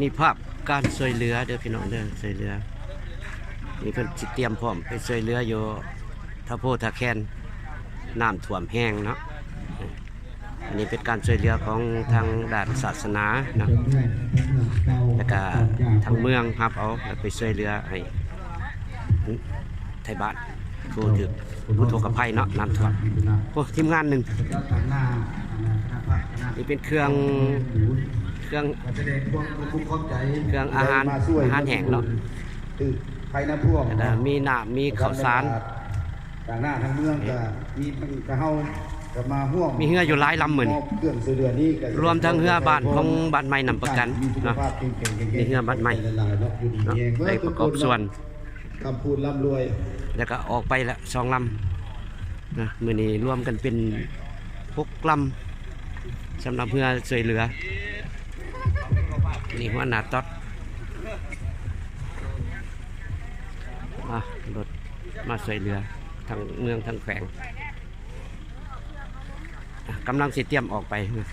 ນີ້ພາບການຊ່ວຍເຫຼືອເດີພີ່ນ້ອງເດີ ຊ່ວຍເຫຼືອ ນີ້ເພິ່ນຊິຕຽມພ້ອມໄປຊ່ວຍເຫຼືອຢູ່ທ່າໂພທ່າແຄນ ນ້ຳຖ້ວມແຮງເນາະ. ອັນນີ້ເປັນການຊ່ວຍເຫຼືອຂອງທາງດ້ານສາສະໜາເນາະ ແລ້ວກະທາງເມືອງຮັບເອົາ ແລ້ວໄປຊ່ວຍເຫຼືອໃຫ້ໄທບ້ານ ຜູ້ຖືກ ຜູ້ທຸກກະໄພເນາະ ນ້ຳຖ້ວມ. ໂອ້ ທີມງານໜຶ່ງ ນີ້ເປັນເຄື່ອງ ເຄື່ອງ ເຄື່ອງອາຫານ ອາຫານແຫ້ງເນາະ ຖືກໄພນ້ຳຖ້ວມ ແລ້ວກະມີນ້ຳ ມີເຂົ້າສານ ທາງໜ້າທາງເມືອງກະມີ ກະເຮົາກະມາຮ່ວມ ມີເຮືອຢູ່ຫຼາຍລຳມື້ນີ້ ເຄື່ອງຊ່ວຍເຫຼືອນີ້ກະ ລວມທັງເຮືອບ້ານຂອງບ້ານໃໝ່ນ້ຳປະກັນເນາະ ມີເຮືອບ້ານໃໝ່ເນາະ ໄດ້ປະກອບສ່ວນ ຄຳພູນລ່ຳລວຍ ແລ້ວກະອອກໄປລະສອງລຳນະ. ມື້ນີ້ລວມກັນເປັນຫົກລຳ ສຳລັບເຮືອຊ່ວຍເຫຼືອ. ນີ້ຫົວໜ້າຕອດ ອ່ະ ລົດມາຊ່ວຍເຫຼືອທັງເມືອງທັງແຂວງ ອ່ະ ກຳລັງຊິຕຽມອອກໄປນະ.